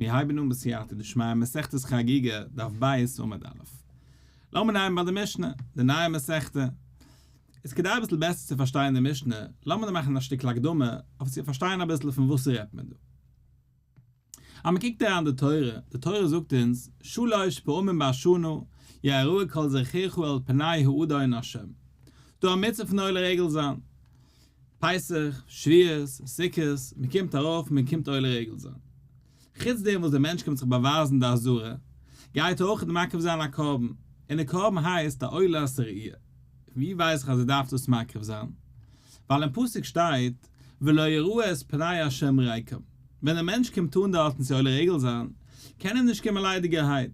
מיר הייבן אן בסייעתא דשמיא מסכת חגיגה, דף ב' עמוד א'. לאמיר נעמען ביי די משנה, די נייע מסכתא. איז כדי אביסל בעסער צו פארשטיין די משנה, לאמיר דא מאכן א שטיקל הקדמה אויף צו פארשטיין אביסל פון וואס רעדט מען דא. אז מען קוקט אריין די תורה, די תורה זאגט אונז, שלש פעמים בשנה יראה כל זכורך אל פני האדון ה'. דא א מצוה פון עולה רגל זיין. פסח, שבועות, סוכות, מען קומט ארויף מען קומט עולה רגל זיין. חוץ דעם וואס דער מענטש קומט זיך באווייזן די עזרה, גייט ער אויך מקריב זיין א קרבן, און די קרבן הייסט א עולת ראי'. ווי ווייס איך אז ער דארף דאס מקריב זיין? ווייל אין פסוק שטייט ולא יראו את פני ה' ריקם, ווען דער מענטש קומט אן דארטן צו עולה רגל זיין, קען ער נישט קומען ליידיגערהייט,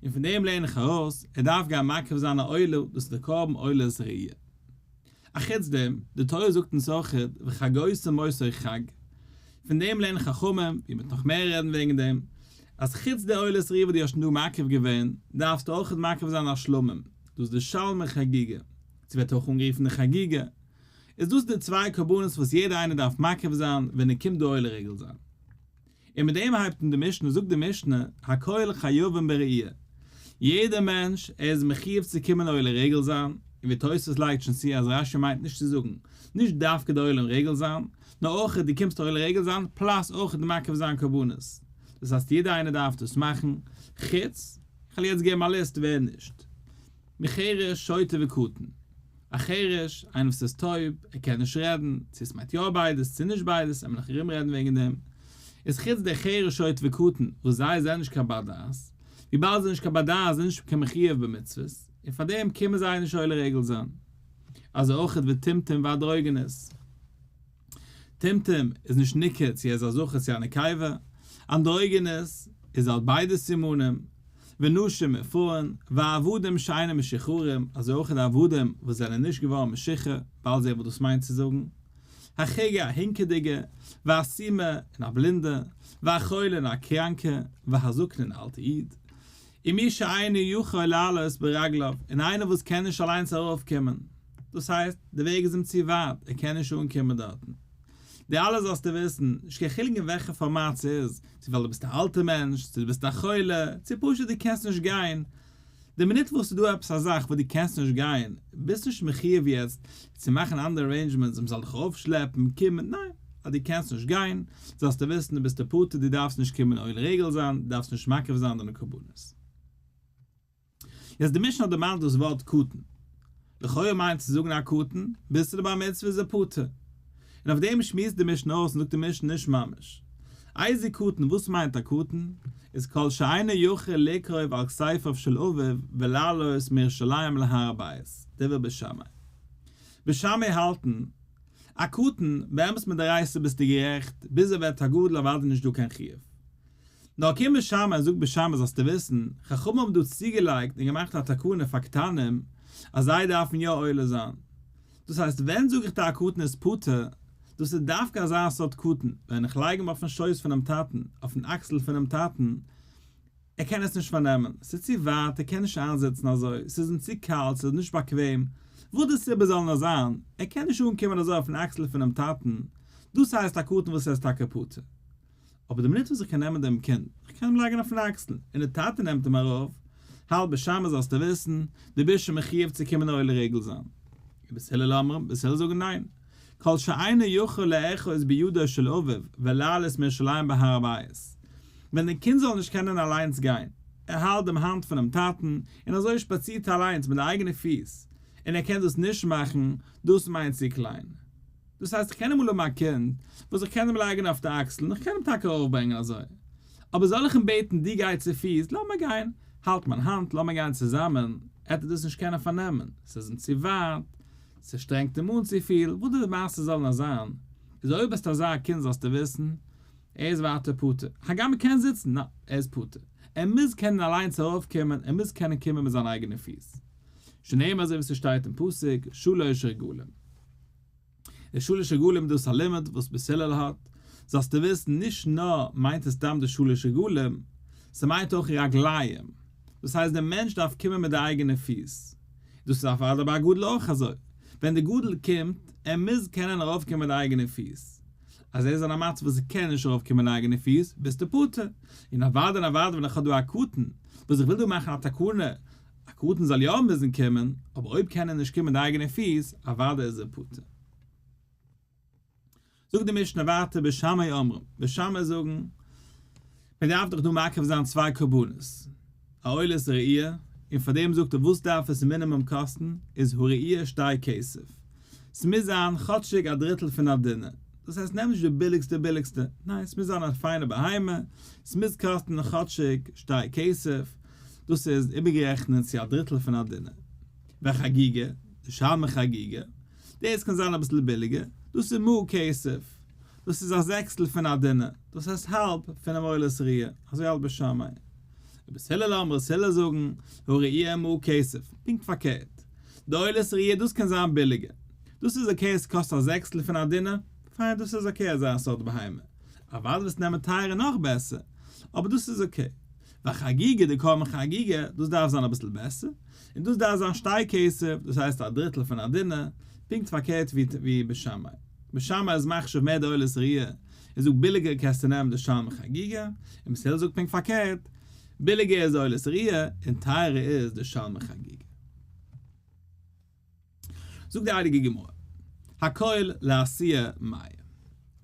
און פון דעם לערן איך ארויס, ער דארף גיין מקריב זיין א עולה, דאס איז די קרבן עולת ראי'. אחוץ דעם, די תורה זאגט אונז אויך וחגותם אותו חג, פון דעם לערנען חכמים, ווי מ'וועט נאך מער רעדן וועגן דעם, אז חוץ די עולת ראי' וואס דו האסט שוין דא מקריב געווען, דארפסטו אויך מקריב זיין א שלמים, דאס איז די שלמי חגיגה, ס'ווערט אויך אנגערופן די חגיגה, איז דאס די צוויי קרבנות וואס יעדער איינער דארף מקריב זיין ווען ער קומט דא עולה רגל זיין. און מיט דעם הייבט אן די משנה, זאגט די משנה, הכל חייבים בראייה, יעדער מענטש, ער איז מחיוב צו קומען עולה רגל זיין, און ווי תוספות לייגט שוין צו אז רש"י מיינט נישט צו זאגן, נישט דווקא די עולה רגל זיין, נאר אויך דו קומסט עולה רגל זיין, plus אויך די מקריב זיין קרבנות. דאס הייסט יעדער איינער דארף דאס מאכן, חוץ, איך וועל יעצט געבן א ליסט ווער נישט. מחרש, שוטה וקטן. א חרש, איינער וואס איז טויב, ער קען נישט רעדן, צו עס מיינט יא ביידעס צו נישט ביידעס, עמיר נאך ארום רעדן וועגן דעם, איז חוץ דער חרש שוטה וקטן, וואס זיי זענען נישט קיין בר דעת, וויבאלד זיי זענען נישט קיין בר דעת זענען נישט קיין מחיוב במצוות, און פאר דעם קומען זיי נישט עולה רגל זיין. אזוי אויך וטומטום ואנדרוגינוס. טומטום איז נישט ניכר צו ער איז א זכר צו א נקבה, אנדרוגינוס איז האט ביידע סימנים, ונשים און פרויען, ועבדים שאינם משוחררים, אזוי אויך די עבדים וואס זענען נישט געווארן משוחרר, באלד זעהן וואס דאס מיינט צו זאגן, החיגר א הינקעדיגע, והסומא און א בלינדע, והחולה און א קראנקע, והזקן און א אלטע איד, ומי שאינו יכול לעלות ברגליו, און איינער וואס קען נישט אליינס ארויפקומען. דאס הייסט, די וועג איז אים צו ווייט, ער קען נישט אנקומען דארטן. די אלע זאלסטו וויסן, נישט קיין חילוק אין וועלכע פארמאט ס'איז, צו ווייל דו ביסט א אלטע מענטש, צו דו ביסט א חולה, צו פשוט דו קענסט נישט גיין. די מינוט וואס ס'איז דא עפעס א זאך וואס דו קענסט נישט גיין, ביסט נישט מחיוב יעצט צו מאכן אנדערע arrangements מ'זאל דיך אויפשלעפן, קומען, ניין, אז דו קענסט נישט גיין, זאלסטו וויסן דו ביסט פטור, דו דארפסט נישט קומען עולה רגל זיין, דו דארפסט נישט מקריב זיין דיינע קרבנות. יעצט די משנה האט דערמאנט דאס ווארט קטן. לכאורה מיינט צו זאגן א קטן, ביז צו די בר מצוה איז ער פטור. און אויף דעם שמועסט די משנה אויס און זאגט די משנה נישט ממש. איזה קטן, וואס מיינט א קטן? איז כל שאינו יכול לרכוב על כתפיו של אביו ולעלות מירושלים להר הבית, דברי בית שמאי. בית שמאי האלטן, א קטן, באמת מדאורייתא ביסטו גערעכט, ביז ער ווערט א גדול אוודאי נישט דא קיין חיוב. נאר קום בית שמאי און זאג בית שמאי זאלסטו וויסן, חכמים האבן דא צוגעלייגט און געמאכט א תקנה פאר קטנים אז זיי דארפן יא עולה זיין. דאס הייסט ווען זאג איך דיר א קטן איז פטור, דאס איז דווקא אזא סארט קטן, ווען איך לייג אים אויפן שויס פונעם טאטן, אויפן אקסל פונעם טאטן, ער קען עס נישט פארנעמען, ס'איז צו ווייט, ער קען נישט איינזיצן אזוי, ס'איז אים צו קאלט, ס'איז נישט באקוועם, וואס די סיבה זאל נאר זיין, ער קען נישט אנקומען אזוי אויפן אקסל פונעם טאטן, דאס הייסט א קטן וואס ער איז טאקע פטור. אבער די מינוט וואס איך קען נעמען דעם קינד, איך קען אים לייגן אויפן אקסל, און די טאטע נעמט אים ארויף, האלט בית שמאי זאלסטו וויסן, דו ביסט שוין מחיוב צו קומען עולה רגל זיין. ובית הלל אומרים, בית הלל זאגן ניין, כל שאינו יכול לאחוז בידו של אביו ולעלות מירושלים בהר הבית, ווען די קינד זאל נישט קענען אליינס גיין, ער האלט דעם האנט פונעם טאטן, און אזוי שפאצירט ער אליינס מיט די אייגענע פיס, און ער קען דאס נישט מאכן, דאס מיינט צו קליין. דאס הייסט איך קען אמאל האבן א קינד וואס איך קען אים לייגן אויף די אקסל און איך קען אים טאקע ארויפברענגען אזוי, אבער זאל איך אים בעטן דו גיי צופיס, לאמיר גיין, האלט מיין האנט, לאמיר גיין צוזאמען, עט ער דאס נישט קענען פארנעמען, ס'איז אים צו ווייט, ס'שטרענגט אים אן צופיל, וואס די מעשה זאל נאר זיין, איז אויב ביסט אזא קינד זאלסטו וויסן, ער איז ווייטער פטור, הגם ער קען זיצן, ניין, ער איז פטור, ער מוז קענען אליינס ארויפקומען, ער מוז קענען קומען מיט זיינע אייגענע פיס, שנאמר אזוי ווי ס'שטייט אין פסוק, שלש רגלים. די שלש רגלים דאס א לימוד וואס בית הלל האט, זאלסטו וויסן נישט נאר מיינט עס סתם די שלש רגלים, ס'מיינט אויך רגליים, דאס הייסט דער מענטש דארף קומען מיט די אייגענע פיס, דאס איז אוודאי ביי א גדול אויך אזוי, ווען דער גדול קומט, ער מוז קענען ארויפקומען מיט די אייגענע פיס. אז ער איז אין א מצב וואס ער קען נישט ארויף קומען אייגענע פיס, ביסטו פטור. און אוודאי און אוודאי ווען איך האב דא א קטן, וואס איך וויל דא מאכן א תקנה, א קטן זאל יא מוזן קומען, אבער אויב קען ער נישט קומען די אייגענע פיס, אוודאי איז ער פטור. זאגט די משנה ווייטער בית שמאי אומרים, בית שמאי זאגן, מען דארף דאך דא מקריב זיין צוויי קרבנות, א עולת ראי', און פאר דעם זאגט ער וואס דארף עס מינימום קאסטן, איז הראי' שתי כסף, ס'מוז זיין כאטשיג א דריטל פון א דינר, דאס הייסט נעם נישט די ביליגסטע ביליגסטע, ניין ס'מוז זיין א פיינע בהמה, ס'מוז קאסטן כאטשיג שתי כסף, דאס איז איבערגערעכנט צו א דריטל פון א דינר. והחגיגה, די שלמי חגיגה, דאס קען זיין אביסל ביליגער, דאס איז מעה כסף, דאס איז א זעקסטל פון א דינר, דאס הייסט האלב פונעם עולת ראיה, אזוי האלט בית שמאי. ובית הלל אומרים, בית הלל זאגן, הראיה מעה כסף, פונקט פארקערט, די עולת ראיה דאס קען זיין ביליגער, דאס איז okay עס קאסט א זעקסטל פון א דינר, פיין דאס איז okay אזא סארט בהמה, אוודאי וועסט נעמען טייערער נאך בעסער, אבער דאס איז okay. והחגיגה די קרבן חגיגה, דאס דארף זיין אביסל בעסער, און דאס דארף זיין שתי כסף, דאס הייסט א דריטל פון א דינר, פונקט פארקערט ווי בית שמאי. בית שמאי איז מחשיב מער די עולת ראיה, און זאגט ביליגער קענסטו נעמען די שלמי חגיגה, און בית הלל זאגט פונקט פארקערט, ביליגער איז די עולת ראיה, און טייערער איז די שלמי חגיגה. זאגט די הייליגע גמרא, הכל לאתויי מאי.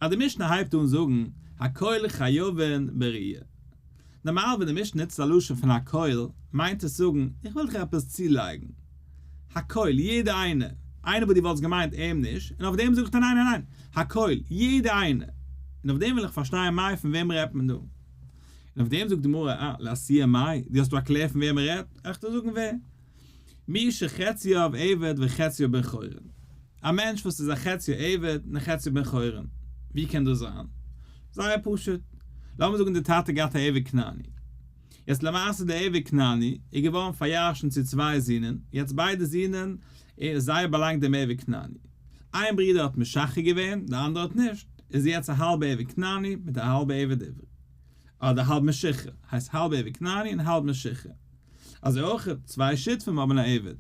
אז די משנה הייבט אן זאגן הכל חייבין בראיה. נארמאל ווען די משנה נוצט א לשון פון הכל מיינט עס זאגן איך וויל דיך עפעס צולייגן. הכל, יעדער איינער. איינער וואס דו וואלסט געמיינט אים נישט, און אויף דעם זאג איך דיר ניין ניין ניין, הכל, יעדער איינער. און אויף דעם וויל איך פארשטיין מאי פון וועם רעדט מען דא. און אויף דעם זאגט די גמרא, אה, לאתויי מאי, דו האסט דא א קלער פון וועם מען רעדט? איך דיר זאגן ווער. מי שחציו עבד וחציו בן חורין. א מענטש וואס איז א חציו עבד און א חציו בן חורין. ווי קען דאס זיין? זייער פשוט. לאמיר זאגן די טאטע געהאט א עבד כנעני. יעצט למעשה די עבד כנעני איז געווארן פאריארשנט צו צוויי זינען, יעצט ביידע זינען זיי באלאנגט דעם עבד כנעני. איין ברודער האט משחרר געווען, די אנדערע האט נישט, איז יעצט א האלבע עבד כנעני מיט א האלבע עבד עברי. אדער האלב משוחרר, הייסט האלב עבד כנעני און האלב משוחרר. אזוי אויך צוויי שותפים האבן א עבד,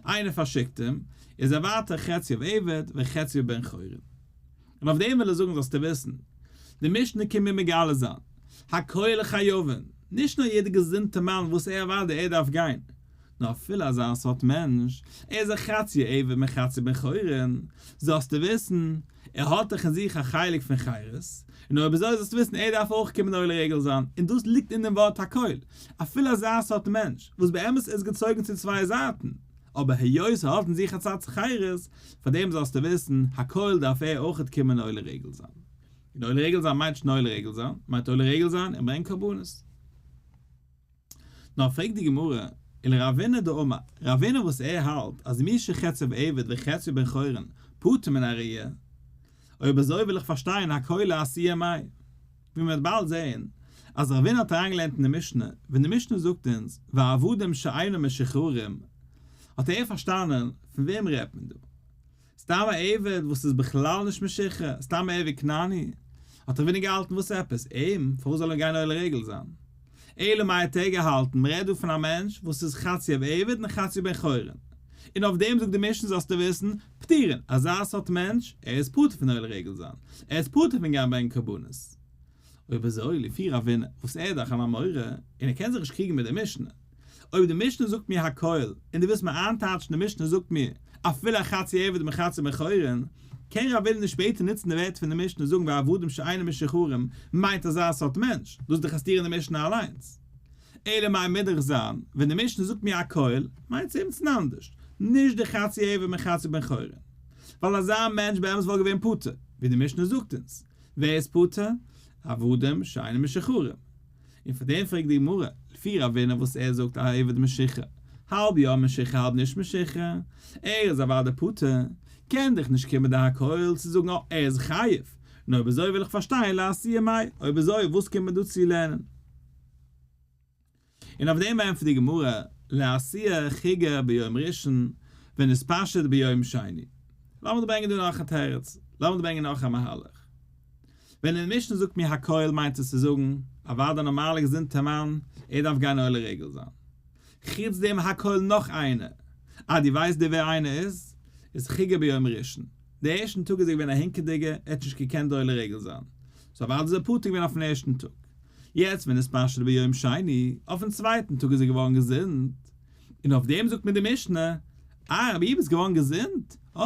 איינער פארשיקט אים, איז ער ווייטער חציו עבד וחציו בן חורין. און אויף דעם וויל ער זאגן זאלסטו וויסן, די משנה קומט מיר מגלה זיין, הכל חייבין, נישט נאר יעדער געזונטער מאן וואס ער אוודאי ער דארף גיין, נאר אפילו אזא סארט מענטש, ער איז א חצי עבד מחצי בן חורין, זאלסטו וויסן, ער האט דאך אין זיך א חלק פון חירות, און אויב אזוי זאלסטו וויסן ער דארף אויך קומען עולה רגל זיין, און דאס ליגט אין דעם ווארט הכל, אפילו אזא סארט מענטש, וואס באמת איז געצויגן צו צוויי זייטן, אבער היות ער האט אין זיך א צד חירות, פאר דעם זאלסטו וויסן, הכל דארף ער אויכעט קומען עולה רגל זיין. און עולה רגל זיין מיינט נישט נאר עולה רגל זיין, מיינט עולה רגל זיין און ברענגען קרבנות. נאר פרעגט די גמרא, ולרבינא דאמר, רבינא וואס ער האלט אז מי שחציו עבד וחציו בן חורין פטור מן הראייה, אויב אזוי וויל איך פארשטיין הכל לאתויי מאי. ווי מען וועט באלד זעהן אז רבינא האט אריינגעלערנט אין די משנה, ווען די משנה זאגט אונז ועבדים שאינם משוחררים, האט ער פארשטאנען פון וועם רעדט מען דא. סתם א עבד וואס איז בכלל נישט משוחרר, סתם א עבד כנעני, האט רבינא געהאלטן וואס עפעס, אים? פארוואס זאל ער גיין עולה רגל זיין? אלא מאי האט ער געהאלטן, מ'רעדט דא פון א מענטש וואס איז חציו עבד און חציו בן חורין, און אויף דעם זאגט די משנה זאלסטו וויסן, פטורין, אזא סארט מענטש, ער איז פטור פון עולה רגל זיין, ער איז פטור פון גיין ברענגען קרבנות. אויב אזוי, לפי רבינא, וואס ער איז דאך אן אמורא, און ער קען זיך נישט קריגן מיט די משנה, אויב די משנה זאגט מיר הכל, און דו ווילסט מיר איינטייטשן די משנה זאגט מיר אפילו א חצי עבד מחצי בן חורין, קען רבינא נישט שפעטער נוצן די ווערטער פון די משנה זאגן ועבדים שאינם משוחררים מיינט אזא סארט מענטש, דאס איז דאך א סתירה אין די משנה אליינס. אלא מאי מוז דאך זיין, ווען די משנה זאגט מיר הכל, מיינט עס עמיצן אנדערש, נישט די חצי עבד מחצי בן חורין. ווייל אזא מענטש באמת וואלט געווען פטור, ווי די משנה זאגט אונז. ווער איז פטור? עבדים שאינם משוחררים. און פאר דעם פרעגט די גמרא, לפי רבינא וואס ער זאגט א עבד משוחרר, האלב יא משוחרר האלב נישט משוחרר, ער איז אוודאי פטור, קען דאך נישט קומען די הכל צו זאגן אה ער איז חייב, און אויב אזוי וויל איך פארשטיין לאתויי מאי, אויב אזוי וואס קומט מען דא צו לערנען? און אויף דעם ענטפערט די גמרא, לאתויי חיגר ביום ראשון ונתפשט ביום שני. לאמיר דא ברענגען דא נאך א תירוץ, לאמיר דא ברענגען נאך א מהלך. ווען אין משנה זאגט מיר הכל מיינט עס צו זאגן, אוודאי א נארמאלע געזונטע מאן, ער דארף גיין עולה רגל זיין. חוץ דעם הכל נאך איינער. אה דו ווייסט דער ווער איינער איז? איז חיגר ביום ראשון. די ערשטן טאג איז ער געווען א הינקעדיגער, ער האט נישט געקענט עולה רגל זיין, so אוודאי איז ער פטור געווען אויפן ערשטן טאג. יעצט ונתפשט ביום שני, אויפן צווייטן טאג איז ער געווארן געזונט, און אויף דעם זאגט מיר די משנה, אה רבי ביסט געווארן געזונט, אה,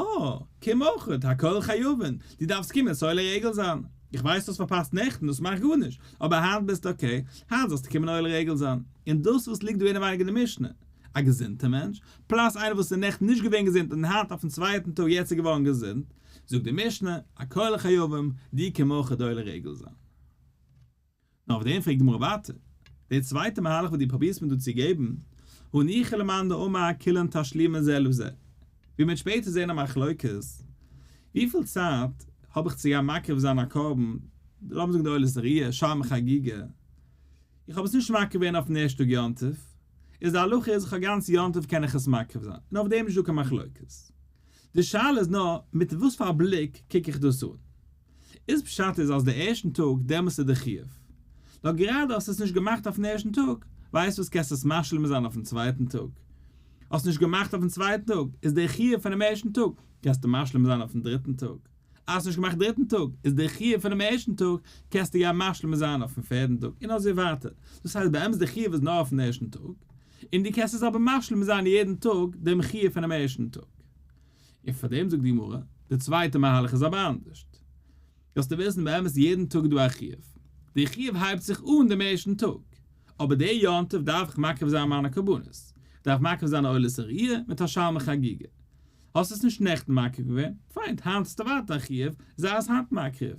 קום אויכעט, הכל חייבין, דו דארפסט קומען צו עולה רגל זיין, איך ווייס האסט פארפאסט נעכטן דאס מאכט גארנישט, אבער היינט ביסטו okay, היינט זאלסטו קומען עולה רגל זיין, און דאס וואס ליגט דא אינעווייניג אין די משנה, א געזונטע מענטש, plus איינער וואס איז נעכטן נישט געווען געזונט און היינט אויפן צווייטן טאג יעצט איז געווארן געזונט, זאגט די משנה, הכל חייבים, דו קום אויכעט עולה רגל זיין. נאר אויף דעם פרעגט די גמרא ווייטער, די צווייטע מהלך וואס דו פרובירסט מיר דא צו געבן, הניחא למאן דאמר כולן תשלומין זה לזה, ווי מ'וועט שפעטער זען א מחלוקת, וויפיל צייט האב איך צו גיין מקריב זיין א קרבן, לאמיר זאגן די עולת ראיה, שלמי חגיגה, איך האב עס נישט מקריב געווען אויפן ערשט טאג יום טוב, איז די הלכה איז איך א גאנץ יום טוב קען איך עס מקריב זיין, און אויף דעם איז נישט דא קיין מחלוקת. די שאלה איז נאר מיט וואס פאר א בליק קוק איך דאס אן. איז פשט איז אז די ערשטן טאג דעמאלסט איז די חיוב. נאר גראדע האסט עס נישט געמאכט אויפן ערשטן טאג, ווייסט וואס קענסט עס משלים זיין אויפן צווייטן טאג. האסט נישט געמאכט אויפן צווייטן טאג, איז די חיוב פונעם ערשטן טאג, קענסטו משלים זיין אויפן דריטן טאג. האסט נישט געמאכט דריטן טאג, איז די חיוב פונעם ערשטן טאג, קענסטו גיין משלים זיין אויפן פערטן טאג, און אזוי ווייטער. דאס הייסט באמת די חיוב איז נאר אויפן ערשטן טאג, און דו קענסט עס אבער משלים זיין יעדן טאג דעם חיוב פונעם ערשטן טאג. און פאר דעם זאגט די גמרא, די צווייטע מהלך איז אבער אנדערשט. זאלסטו וויסן באמת יעדן טאג איז דא א חיוב. די חיוב הייבט זיך אן דעם ערשטן טאג. אבער די יום טוב דארף איך מקריב זיין מיינע קרבנות. איך דארף מקריב זיין א עולת הראיה מיט א שלמי חגיגה. האסט עס נישט נעכטן מקריב געווען? פיין, היינט האסטו ווייטער א חיוב, זיי עס היינט מקריב.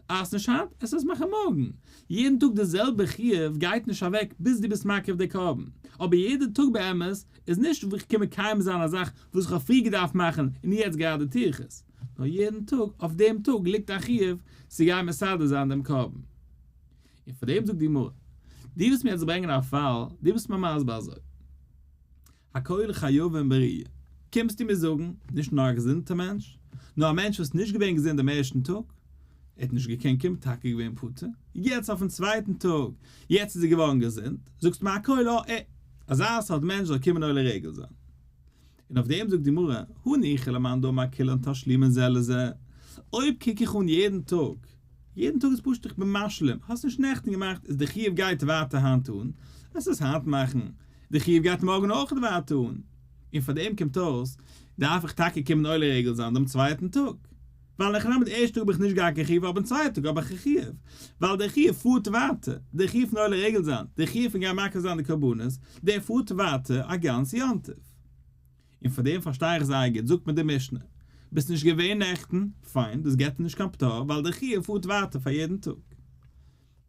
אז נישט היינט, עס עס מאכן מארגן. יעדן טאג די זעלבע חיוב גייט נישט אוועק ביז דו ביסט מקריב די קרבן. אבער יעדע טאג באמת איז נישט וואו איך קום מקיים זיין א זאך וואס איך האב פריער געדארפט מאכן און יעצט גראדע טו איך עס. נאר יעדן טאג אויף דעם טאג ליגט א חיוב צו גיין מסדר זיין דעם קרבן. און פאר דעם זאגט די גמרא, דו ווילסט מיר יעצט ברענגען א פאל, דו ביסט מיר מסביר אזוי. הכל חייבים בראי'. קומסטו מיר זאגן, נישט נאר א געזונטער מענטש, נאר א מענטש וואס איז נישט געווען געזונט דעם ערשטן טאג, ער האט נישט געקענט קומען, טאקע געווען פטור, יעצט אויפן צווייטן טאג, יעצט איז ער געווארן געזונט, זאגסטו מיר הכל א ע, אזא סארט מענטש זאל קומען עולה רגל זיין. און אויף דעם זאגט די גמרא, הניחא למאן דאמר כולן תשלומין זה לזה, אויב קוק איך אן יעדן טאג, יעדן טאג איז פשוט איך בין משלים, האסט נישט נעכטן געמאכט איז די חיוב גייט ווייטער היינט אן, וועסט עס היינט מאכן, די חיוב גייט מארגן אויך ווייטער אן, און פאר דעם קומט אויס דארף איך טאקע קומען עולה רגל זיין דעם צווייטן טאג, ווייל איך נאמען די ערשטע טאג האב איך נישט געהאט קיין חיוב אבער צווייטע טאג האב איך א חיוב, ווייל דער חיוב פארט ווייטער, דער חיוב פון עולה רגל זיין, דער חיוב פון גיין מקריב זיין די קרבנות, דער פארט ווייטער א גאנץ יום טוב. און פאר דעם פארשטיי איך זייער גוט, זאגט מיר די משנה, ביסט נישט געווען נעכטן, פיין, דאס געבט דיר נישט קיין פטור, ווייל דער חיוב פארט ווייטער פאר יעדן טאג.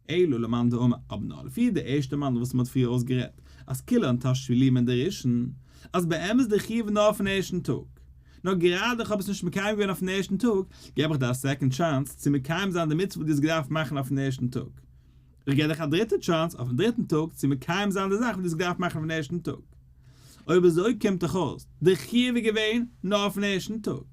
אלא למאן דאמר, אבער נאר לפי די ערשטע מאן וואס מ'האט פריער אויסגערעדט, אז כולן תשלומין דראשון, אז באמת די חיוב איז נאר אויפן ערשטן טאג, נאר גראדע איך האב עס נישט מקיים געווען אויפן ערשטן טאג, געב איך דיר א second chance צו מקיים זיין די מצוה וואס דו האסט געדארפט מאכן אויפן ערשטן טאג. איך געב דיך א דריטע chance אויפן דריטן טאג צו מקיים זיין די זאך וואס דו האסט געדארפט מאכן אויפן ערשטן טאג. אויב אזוי קומט דאך אויס, די חיוב איז געווען נאר אויפן ערשטן טאג.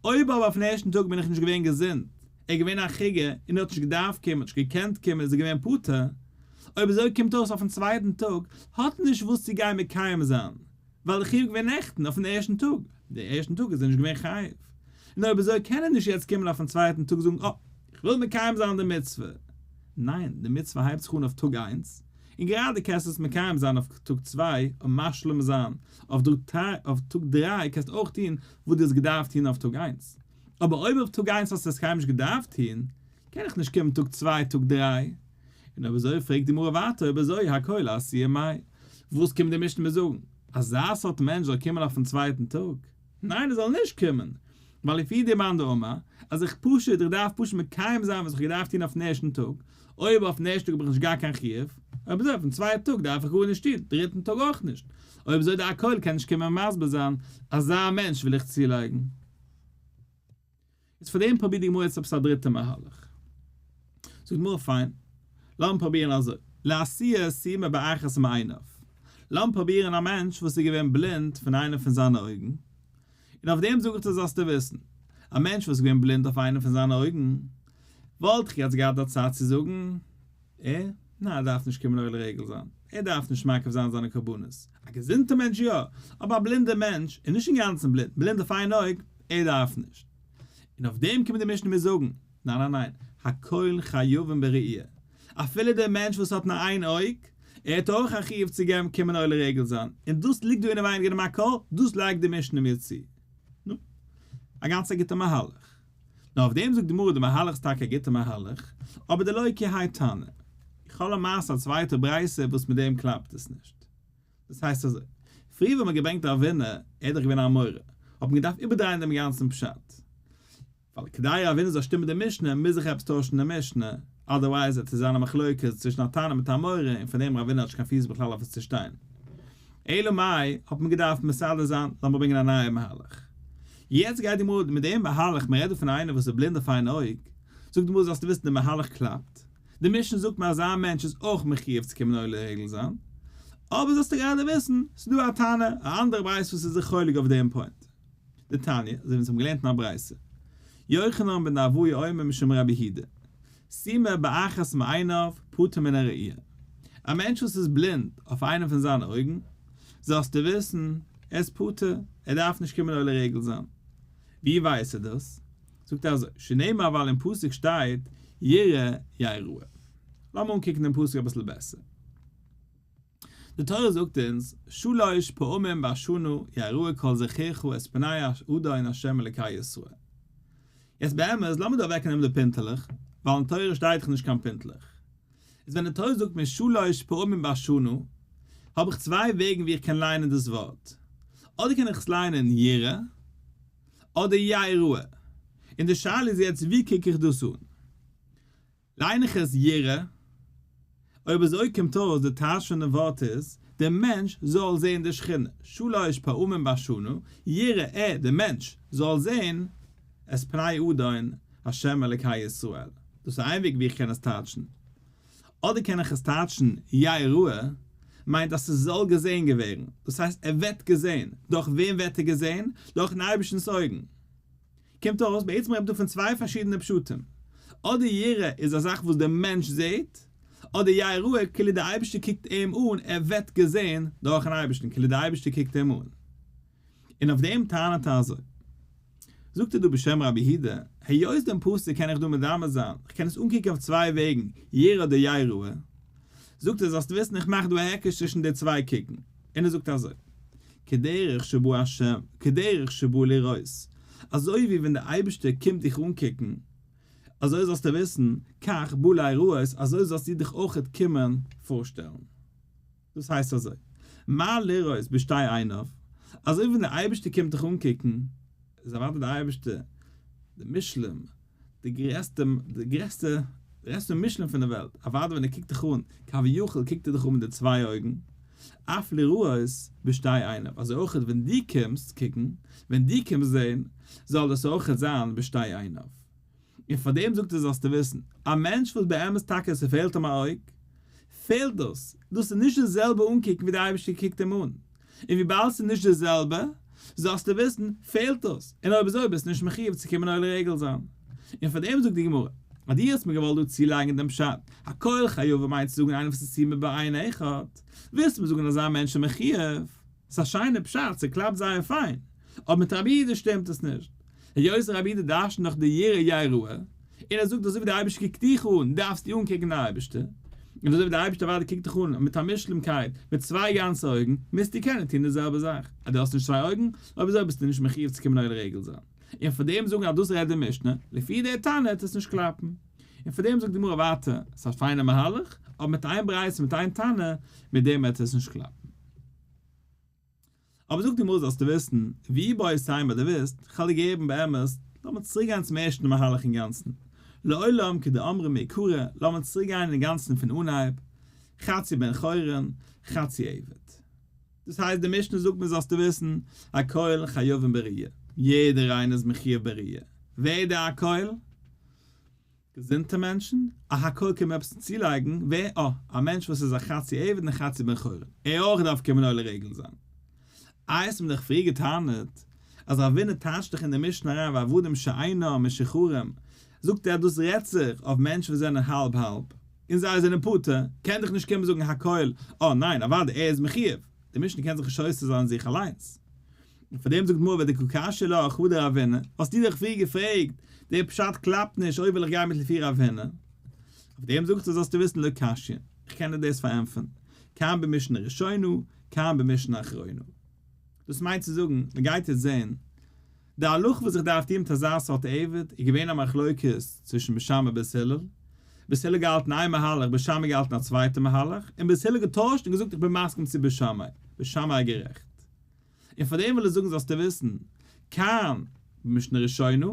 אויב אבער אויפן ערשטן טאג בין איך נישט געווען געזונט, ער איז געווען א חיגר און ער האט נישט געדארפט קומען, האט נישט געקענט קומען איז ער געווען פטור, אויב אזוי קומט אויס אויפן צווייטן טאג האט ער נישט וואס צו גיין מקיים זיין, ווייל די חיוב געווען נעכטן אויפן ערשטן טאג, די ערשטן טאג איז ער נישט געווען חייב, און אויב אזוי קען ער נישט יעצט קומען אויפן צווייטן טאג זאגן אה, איך וויל מקיים זיין די מצוה. ניין, די מצוה הייבט זיך אן אויף טאג איינס, און גראדע קענסטו עס מקיים זיין אויף טאג צוויי און משלים זיין אויף טאג דריי קענסטו אויך טון וואס דו האסט געדארפט טון אויף טאג איינס. אבער אויב אויף טאג איינס האסטו עס קיינמאל נישט געדארפט טון, קען איך נישט קומען טאג צוויי טאג דריי. און אויב אזוי פרעגט די גמרא ווייטער אויב אזוי הכל לאתויי מאי, וואס קומט די משנה מיר זאגן? אזא סארט מענטש זאל קומען אויפן צווייטן טאג? ניין ער זאל נישט קומען, ווייל לפי די מאן דאמר אז איך פשוט איך דארף פשוט מקיים זיין וואס איך האב געדארפט טון אויפן ערשטן טאג, אויב אויפן ערשטן טאג האב איך נישט געהאט קיין חיוב, אויב אזוי אויפן צווייטן טאג דארף איך גארנישט טון, דריטן טאג אויך נישט, אויב אזוי די הכל קען נישט קומען מסביר זיין, אזא מענטש וויל איך צולייגן. איז פאר דעם פרובירט די גמרא יעצט עפעס א דריטע מהלך. זאגט די גמרא פיין, לאמיר פרובירן אזוי, לאתויי סומא באחת מעיניו, לאמיר פרובירן א מענטש וואס איז געווען בלינד פון איינע פון זיינע אויגן, און אויף דעם זאג איך דיר זאלסטו וויסן, א מענטש וואס איז געווען בלינד אויף איינע פון זיינע אויגן, וואלט איך יעצט געהאט א צד צו זאגן, ער? ניין ער דארף נישט קומען עולה רגל זיין, ער דארף נישט מקריב זיין זיינע קרבנות, א געזונטע מענטש יא, אבער א בלינדע מענטש, און נישט אינגאנצן בלינד, בלינד אויף איין אויג, ער דארף נישט. און אויף דעם קומט די משנה מיר זאגן, ניין ניין ניין, הכל חייבים בראייה, אפילו דער מענטש וואס האט נאר איין אויג, ער האט אויך א חיוב צו געבן קומען עולה רגל זיין, און דאס ליגט דא אינעווייניג אינעם הכל, דאס לייגט די משנה מיר צו. נו, א גאנץ א גוטע מהלך. נאר אויף דעם זאגט די גמרא די מהלך איז טאקע א גוטע מהלך, אבער דלא כי האי תנא. איך האב למעשה א צווייטע ברייתא וואס מיט דעם קלאפט עס נישט. דאס הייסט אזוי, פריער ווען מ'האט געברענגט רב הונא, ער איז דאך געווען א אמורא, האט מען געדארפט איבערדרייען דעם גאנצן פשט. ווייל כדי רב הונא זאל שטימען די משנה מוז זיך עפעס טוישן אין די משנה, otherwise וועט עס זיין א מחלוקת צווישן א תנא מיט א אמורא און פון דעם רב הונא האט נישט קיין פיס בכלל אויף עס צו שטיין. אלא מאי האט מען געדארפט מסדר זיין, לאמיר ברענגען א נייע מהלך. יעצט גייט די גמרא מיט דעם מהלך, מען רעדט דא פון איינער וואס איז בלינד אויף איין אויג, זאגט די גמרא זאלסטו וויסן די מהלך קלאפט, די משנה זאגט מיר אזא מענטש איז אויך מחיוב צו קומען עולה רגל זיין, אבער זאלסטו גראדע וויסן, ס'איז דא א תנא, א אנדערע ברייתא וואס איז זיך חולק אויף דעם point. דתניא, אזוי ווי אונז האבן געלערנט אין א ברייתא. יוחנן בן דעבאי אומר משום רבי יהודה, סומא באחת מעיניו פטור מן הראייה. א מענטש וואס איז בלינד אויף איינע פון זיינע אויגן, זאלסטו וויסן, ער איז פטור, ער דארף נישט קומען עולה רגל זיין. ווי ווייסט ער דאס? זאגט ער אזוי, שנאמר ווייל אין פסוק שטייט יראה יראה. לאמיר אנקוקן דעם פסוק אביסל בעסער. די תורה זאגט אונז, שלש פעמים בשנה יראה כל זכורך את פני האדון ה' אלקי ישראל. יעצט באמת, לאמיר דא אוועקנעמען די פינטעלעך, ווייל אין תורה שטייט דאך נישט קיין פינטלעך. איז ווען די תורה זאגט מיר שלש פעמים בשנה, האב איך צוויי וועגן ווי איך קען ליינען דאס ווארט. אדער קען איך עס ליינען יראה, אדער יראה. און די שאלה איז יעצט ווי קוק איך דאס אן? ליין איך עס יראה? אויב אזוי קומט אויס די טייטש פון דעם ווארט איז, דער מענטש זאל זען די שכינה, שלש פעמים בשנה, יראה ער, דער מענטש, זאל זען, את פני אדון, ה' אלקי ישראל. דאס איז איין וועג ווי איך קען עס טייטשן. אדער קען איך עס טייטשן יראה, מיינט אז ס'זאל געזען געווערן, דאס הייסט ער וועט געזען, דורך וועם וועט ער געזען? דורכ'ן אייבערשטנ'ס אויגן. קומט אויס בעצם רעדט מען דא פון צוויי פארשידענע פשטים, אדער יראה איז א זאך וואס דער מענטש זעט, אדער יראה כאילו דער אייבערשטער קוקט אים אן, ער וועט געזען דורכ'ן אייבערשטן, כאילו דער אייבערשטער קוקט אים אן. און אויף דעם טענה'ט ער אזוי. זאגט ער דא בשם רבי יהודה, היות דעם פסוק קען איך דא מדמה זיין, איך קען עס אנקוקן אויף צוויי וועגן, יראה אדער יראה, זאגט ער זאלסט וויסן איך מאך דא א היקש צווישן די צוויי קוקן, און ער זאגט אזוי, כדרך שבא השם, כדרך שבא לראות, אזוי ווי ווען דער אייבערשטער קומט דיך אנקוקן, אזוי זאלסטו וויסן, כך בא לראות, אזוי זאלסטו דיך אויכעט קומען פארשטעלן. דאס הייסט אזוי, מה לראות בשתי עיניו, אזוי ווי ווען דער אייבערשטער קומט דיך אנקוקן, איז אוודאי דער אייבערשטער דער מושלם, די גרעסטע, די גרעסטע, די גרעסטע מושלם פון דער וועלט, אוודאי ווען ער קוקט דיך אן, כביכול קוקט ער דיך אן מיט די צוויי אויגן, אף לראות בשתי עיניו, אזוי אויך ווען דו קומסט קוקן, ווען דו קומסט זען, זאל דאס אויך זיין בשתי עיניו. און פאר דעם זאגט ער זאלסטו וויסן, א מענטש וואס באמת טאקע ס'פעלט אים א אויג, פעלט דאס, דאס איז נישט די זעלבע אנקוקן ווי דער אייבערשטער קוקט אים אן, און וויבאלד ס'איז נישט די זעלבע, זאלסטו וויסן, פעלט דאס, און אויב אזוי ביסטו נישט מחיוב צו קומען עולה רגל זיין. און פאר דעם זאגט די גמרא, אז דו האסט מיר געוואלט דא צולייגן דעם פשט, הכל חייבים מיינט צו זאגן איינער וואס איז סומא בעין אחד, ווילסטו מיר זאגן אזא מענטש איז מחיוב? ס'איז א שיינע פשט, ס'קלאפט זייער פיין, אבער מיט רבי יהודה שטימט עס נישט. היות רבי יהודה דרש'נט דאך די יראה יראה, און ער זאגט אזוי ווי דער אייבערשטער קוקט דיך אן, דארפסטו אנקוקן דער אייבערשטער, און אזוי ווי דער אייבערשטער אוודאי קוקט דיך אן מיט א מושלמ'קייט, מיט צוויי גאנצע אויגן, מוזטו קענען טון די זעלבע זאך. אז דו האסט נישט צוויי אויגן, אויב אזוי ביסטו נישט מחיוב צו קומען עולה רגל זיין. און פאר דעם זאגן אז דאס רעדט די משנה, לפי דער תנא וועט עס נישט קלאפן. און פאר דעם זאגט די גמרא ווייטער, ס'איז א פיינע מהלך, אבער מיט איין ברייתא מיט איין תנא, מיט דעם וועט עס נישט קלאפן. אבער זאגט די גמרא זאלסטו וויסן, ואיבעית אימא דו ווילסט, כ'וועל דיר געבן באמת, לאמיר צוריק גיין צום ערשטן מהלך אינגאנצן, לעולם כדאמרן מעיקרא, לאמיר צוריק גיין אינגאנצן פון אנהייב, חצי בן חורין, חצי עבד. דאס הייסט די משנה זאגט מיר זאלסטו וויסן, הכל חייבים בראייה, יעדער איינער איז מחיוב בראייה, ווער איז די הכל? געזונטע מענטשן? א הכל קען מען עפעס צולייגן, ווער? אה, א מענטש וואס איז א חצי עבד און חצי בן חורין, ער אויך דארף קומען עולה רגל זיין. איי האסט מיר דאך פריער געטענה'ט אז רב הונא טייטשט דאך אין די משנה אריין ועבדים שאינם משוחררים, זאגט ער אז דאס רעדט זיך אויף מענטשן וואס זענען האלב האלב, און זיי זענען פטור, קען דאך נישט קומען זאגן הכל, אה ניין אוודאי ער איז מחיוב, די משנה קען זיך נישט סותר זיין זיך אליינס. און פאר דעם זאגט די גמרא ודקא קשיא לך הא דרב הונא, האסטו דאך פריער געפרעגט, דער פשט קלאפט נישט אויב וויל איך גיין מיט לפי רב הונא. אויף דעם זאגט ער זאלסטו וויסן לא קשיא, איך קען דיר דאס פארענטפערן, כאן במשנה ראשונה, כאן במשנה אחרונה. דאס מיינט צו זאגן, מען גייט יעצט זען, די הלכה וואס איך דארף טון מיט אזא סארט עבד איז געווען א מחלוקת צווישן בית שמאי בית הלל, בית הלל געהאלטן איין מהלך, בית שמאי געהאלטן א צווייטע מהלך, און בית הלל געטוישט און געזאגט איך בין מסכים צו בית שמאי, בית שמאי איז גערעכט. און פאר דעם וויל איך זאגן זאלסטו וויסן, כאן במשנה ראשונה,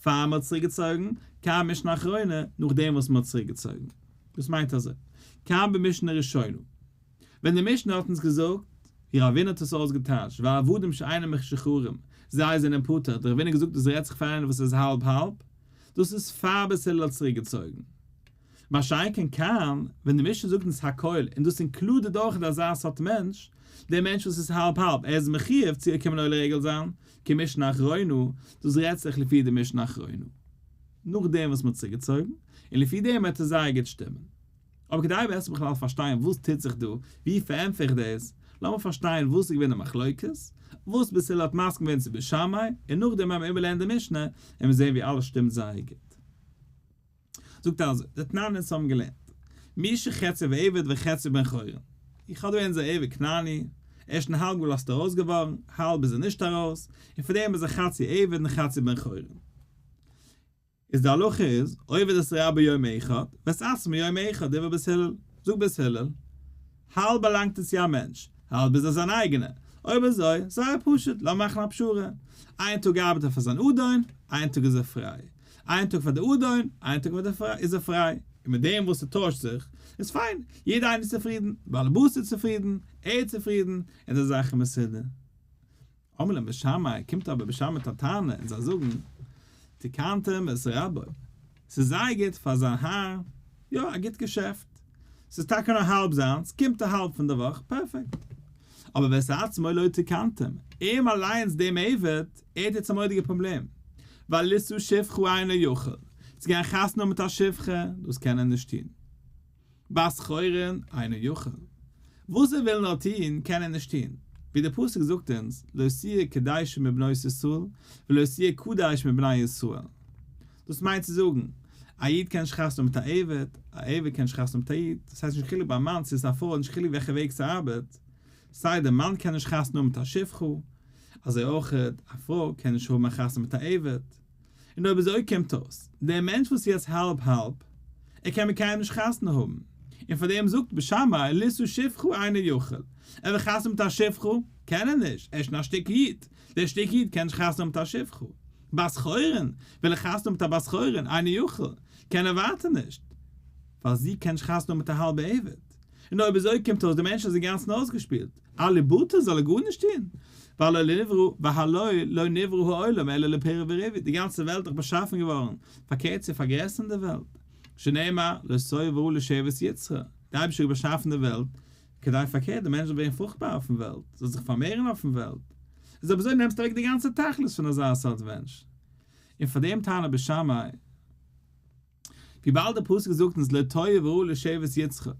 פאר מען האט צוריק געצויגן, כאן במשנה אחרונה, נאכדעם וואס מען האט צוריק געצויגן. דאס מיינט אזוי, כאן במשנה ראשונה, ווען די משנה האט אונז געזאגט, ווי רב הונא האט עס אויסגעטייטשט, והעבדים שאינם משוחררים, זיי זענען פטור, האט רב הונא געזאגט דאס רעדט זיך פון איינער וואס איז האלב האלב, דאס איז פאר בית הלל האט צוריק געצויגן. מה שאין כן כאן, ווען די משנה זאגט אונז הכל, און דאס include ט אויך אזא סארט מענטש, דער מענטש וואס איז האלב האלב, ער איז מחיוב צו קומען עולה רגל זיין, כמשנה אחרונה, דאס רעדט זיך לפי די משנה אחרונה. נאכדעם וואס מען האט צוריק געצויגן, און לפי דעם וועט עס זייער גוט שטימען. אבער כדי בעסער בכלל פארשטיין וואס טוט זיך דא, ווי פארענטפער איך דאס, לאמיר פארשטיין וואס איז געווען די מחלוקת, וואס בית הלל האט מסכים געווען צו בית שמאי, און נאכדעם וועלן מיר איבערלערנען די משנה, און מיר זעהן ווי אלעס שטימט זייער גוט. זאגט אזוי, דתנן אונז האבן געלערנט, מי שחציו עבד וחציו בן חורין, איך האב דא אונזער עבד כנעני, ער איז שוין האלב געלאזט ארויס געווארן, האלב איז ער נישט ארויס, און פאר דעם איז ער חצי עבד און חצי בן חורין. איז די הלכה איז, עובד את רבו יום אחד, ואת עצמו יום אחד, דברי בית הלל, זאגט בית הלל, האלב באלאנגט עס צו א מענטש, האלב איז ער זיין אייגענע, אויב אזוי, זייער פשוט, לאמיר מאכן א פשרה, איין טאג ארבעט ער פאר זיין אדון, איין טאג איז ער פריי, איין טאג פאר די אדון, איין טאג איז ער פריי, און מיט דעם וואס ס'טוישט זיך, איז פיין, יעדער איינער איז צופרידן, די בעל הבית איז צופרידן, ער איז צופרידן, און די זאך איז מסודר. אמרו להם בית שמאי, קומט אבער בית שמאי מיט א טענה און זיי זאגן, תיקנתם את רבו, ס'איז זייער גוט פאר זיין האר, יא, א גוט געשעפט, ס'איז טאקע נאר האלב זיינס, קומט א האלב פון די וואך, פערפעקט. אבער ואת עצמו לא תיקנתם, אים אליינס דעם עבד, ער האט יעצט א מורא'דיגע פראבלעם, ווייל לישא שפחה אינו יכול, צו גיין חתונה האבן מיט א שפחה, דאס קען ער נישט טון. בת חורין אינו יכול. וואס ער וויל נאר טון קען ער נישט טון, ווי דער פסוק זאגט אונז לא תהיה קדשה מבנות ישראל ולא תהיה קדש מבני ישראל. דאס מיינט צו זאגן, א איד קען נישט חתונה מיט א עבד, א עבד קען נישט חתונה מיט א איד, דאס הייסט נישט חילוק ביי א מאן צו עס איז א פרוי, נישט חילוק וועלכע וועג ס'ארבעט, סיי דער מאן קען נישט חתונה האבן מיט א שפחה, אזוי אויך א פרוי קען נישט האבן א חתונה מיט א עבד. און אויב אזוי קומט אויס, דער מענטש וואס איז יעצט האלב האלב, ער קען מיט קיינעם נישט חתונה האבן, און פאר דעם זאגט בית שמאי לישא שפחה אינו יכול, ער וויל חתונה מיט א שפחה, קען ער נישט, ער איז שוין א שטיק איד, דער שטיק איד קען נישט חתונה האבן מיט א שפחה, בת חורין, וויל ער חתונה האבן מיט א בת חורין, אינו יכול, קען ער ווייטער נישט, ווייל זי קען נישט חתונה האבן מיט א האלבע עבד. און אויב אזוי קומט אויס דער מענטש איז אינגאנצן אויסגעשפילט, אל יבטל זאל ער גארנישט טון, והלא לא נברא והלא לא נברא העולם אלא לפריה ורביה, די גאנצע וועלט איז דאך באשאפן געווארן פארקערט צו פארגרעסערן די וועלט, שנאמר לא תהו בראה לשבת יצרה, דער אייבערשטער האט באשאפן די וועלט כדי פארקערט די מענטש זאל ווערן פרוכטבאר אויפן וועלט, זאל זיך פארמערן אויפן וועלט, איז אויב אזוי נעמסטו אוועק די גאנצע תכלית פון אזא סארט מענטש, און פאר דעם טענה בית שמאי. וויבאלד דער פסוק זאגט אונז לא תוהו בראה לשבת יצרה,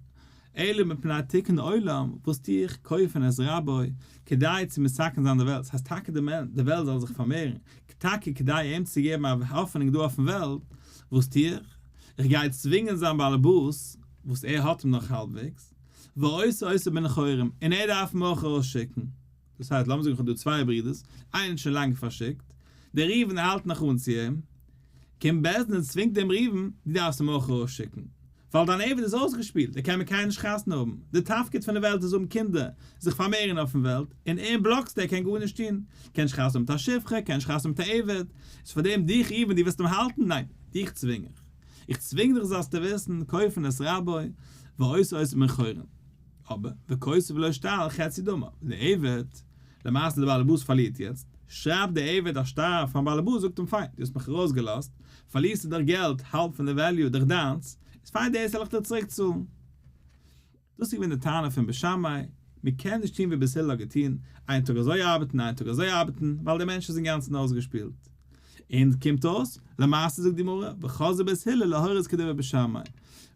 אלא מפני תיקון עולם, וואס טו איך, כופין את רבו, כדי צו מתקן זיין די וועלט, ס'הייסט טאקע די וועלט זאל זיך פארמערן, טאקע כדי אים צו געבן א האפענונג דא אויפן וועלט, וואס טו איך, איך גיי צווינגען זיין באלעבאס, וואס ער האט אים נאך האלבוועגס, ועושה אותו בן חורין, און ער דארף אים אויך ארויסשיקן. דאס הייסט, לאמיר זאגן איך האב דא צוויי ברידערס, איינער האט שוין לאנג פארשיקט, דער ראובן האלט נאך אן צו אים, קומט בית דין און צווינגט דעם ראובן, דו דארפסט אים אויך ארויסשיקן, ווייל דיין עבד איז אויסגעשפילט, ער קען מיט קיינעם נישט חתונה האבן, די תפקיד פון די וועלט איז האבן קינדער, זיך פארמערן אויפן וועלט, און אים בלאקסטו, ער קען גארנישט טון, קען נישט חתונה האבן מיט א שפחה, קען נישט חתונה האבן מיט א עבד, איז פאר דעם דיך ראובן דו ווילסט אים האלטן, ניין, דיך צווינג איך, איך צווינג דיך זאלסטו וויסן, כופין את רבו, ועושה אותו בן חורין. אבער וכותב לו שטר חצי דמיו, דער עבד, למעשה דער בעלעבאס פארלירט יעצט, שרייבט דער עבד א שטר פארן בעלעבאס זאגט אים פיין, דו האסט מיך ארויסגעלאזט, פארלירסטו דאך געלט, האלב פון די value דאך דיינס, איז פיין דאס זאל איך דיר צוריק צאלן. דאס איז געווען די טענה פון בית שמאי, מען קען נישט טון ווי בית הלל האט געטון, איין טאג אזוי ארבעטן איין טאג אזוי ארבעטן, ווייל דער מענטש איז אינגאנצן אויסגעשפילט. און קומט אויס, למעשה זאגט די גמרא, וחזרו בית הלל להורות כדברי בית שמאי.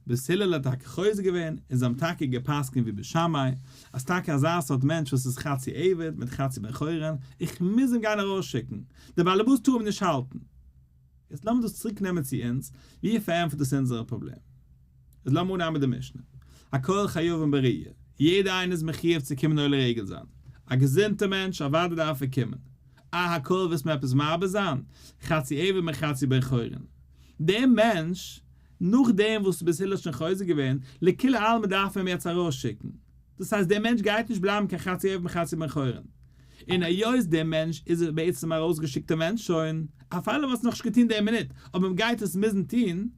בית הלל האט טאקע חוזר געווען און זיי האבן טאקע גע'פסק'נט ווי בית שמאי, אז טאקע אזא סארט מענטש וואס איז חצי עבד מיט חצי בן חורין, איך מוז אים גיין ארויסשיקן, דער באלעבאס טאר אים נישט האלטן. יעצט לאמיר דאס צוריק נעמען צו אונז, ווי פארענטפערט דאס אונזערע פראבלעם? איז לאמיר אנהייבן מיט די משנה. הכל חייבים בראי', יעדער איינער איז מחיוב צו קומען עולה רגל זיין. א געזונטער מענטש, אוודאי דארף ער קומען. אה הכל ווילסט מיר עפעס מרבה זיין? חצי עבד מחצי בן חורין. דער מענטש, נאכדעם וואס בית הלל האט שוין חוזר געווען, לכולי עלמא דארף מען אים יעצט ארויסשיקן. דאס הייסט דער מענטש גייט נישט בלייבן קיין חצי עבד מחצי בן חורין. און היות דער מענטש איז בעצם א ארויסגעשיקטער מענטש שוין, אפילו מ'האט עס נאכנישט געטון די מינוט, אבער מ'גייט עס מוזן טון,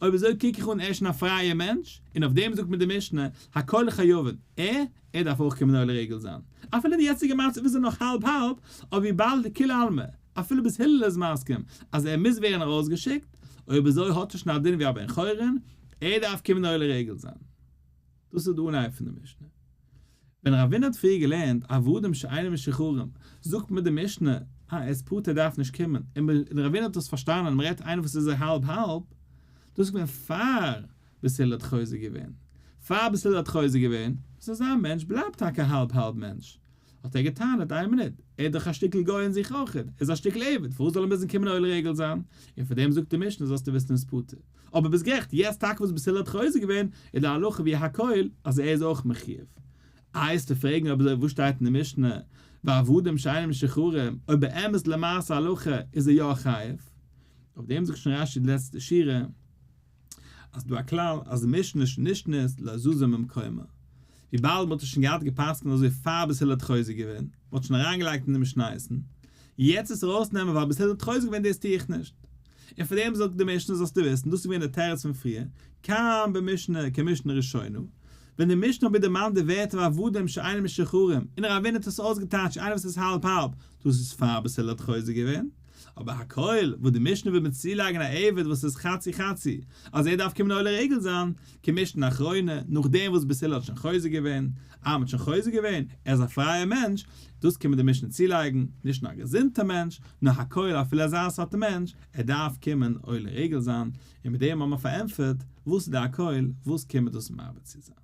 אויב אזוי קוק איך אן ער איז שוין א פרייער מענטש, און אויף דעם זאגט מיר די משנה, הכל חייבין, ער, ער דארף אויך קומען עולה רגל זיין. אפילו אין די יעצטיגע מצב איז ער נאך האלב האלב, אבער וויבאלד כולי עלמא, אפילו בית הלל איז מסכים אז ער מוז ווערן ארויסגעשיקט, אויב אזוי האט ער שוין א דין ווי א בן חורין, ער דארף קומען עולה רגל זיין. דאס איז די אנהייב פון די משנה. ווען רבינא האט פריער געלערנט עבדים שאינם משוחררים, זאגט מיר די משנה, אה, ער איז פטור ער דארף נישט קומען, און רבינא האט דאס פארשטאנען, מען רעדט איינער וואס איז האלב האלב, דאס איז געווען פאר בית הלל האט חוזר געווען, פאר בית הלל האט חוזר געווען, איז אזא מענטש בלייבט טאקע האלב האלב מענטש, האט ער געטענה'ט, איין מינוט, ער איז דאך א שטיקל גוי אין זיך אויך, ער איז א שטיקל עבד, פארוואס זאל ער מוזן קומען עולה רגל זיין? און פאר דעם זאגט די משנה זאלסטו וויסן איז פטור. אבער ביסט גערעכט, יעצט טאקע וואס בית הלל האט חוזר געווען, איז די הלכה ווי הכל אז ער איז אויך מחיוב. איי וועסטו פרעגן אויב אזוי וואס שטייט אין די משנה ועבדים שאינם משוחררים, אויב באמת למעשה הלכה איז ער יא חייב? אויף דעם זאגט שוין רש"י די לעצטע שורה, אז ס'דא א כלל אז משנה שנשנית לא זזה ממקומה. וויבאלד מ'האט עס שוין געהאט גע'פסק'נט אזוי פאר בית הלל האט חוזר געווען, מ'האט שוין אריינגעלייגט אין די משניות'ן, יעצט עס ארויסנעמען ווייל בית הלל האט חוזר געווען דאס טו איך נישט. און פאר דעם זאגט די משנה זאלסטו וויסן, דאס איז געווען די תירוץ פון פריער, כאן במשנה כמשנה ראשונה, ווען די משנה האט מיר דערמאנט די ווערטער ועבדים שאינם משוחררים, און רבינא האט עס אויסגעטייטשט איינער וואס איז האלב האלב, דאס איז פאר בית הלל האט חוזר געווען. אבער הכל, וואס די משנה וויל מיר צולייגן א עבד וואס איז חצי חצי, אז ער דארף קומען עולה רגל זיין, כמשנה אחרונה, נאכדעם וואס בית הלל האט שוין חוזר געווען, אה מ'האט שוין חוזר געווען, ער איז א פרייער מענטש, דאס קען מיר די משנה צולייגן, נישט נאר א געזונטער מענטש, נאר הכל אפילו אזא סארט מענטש, ער דארף קומען עולה רגל זיין, און מיט דעם האבן מיר פארענטפערט, וואס איז די הכל, וואס קומט דאס מרבה צו זיין.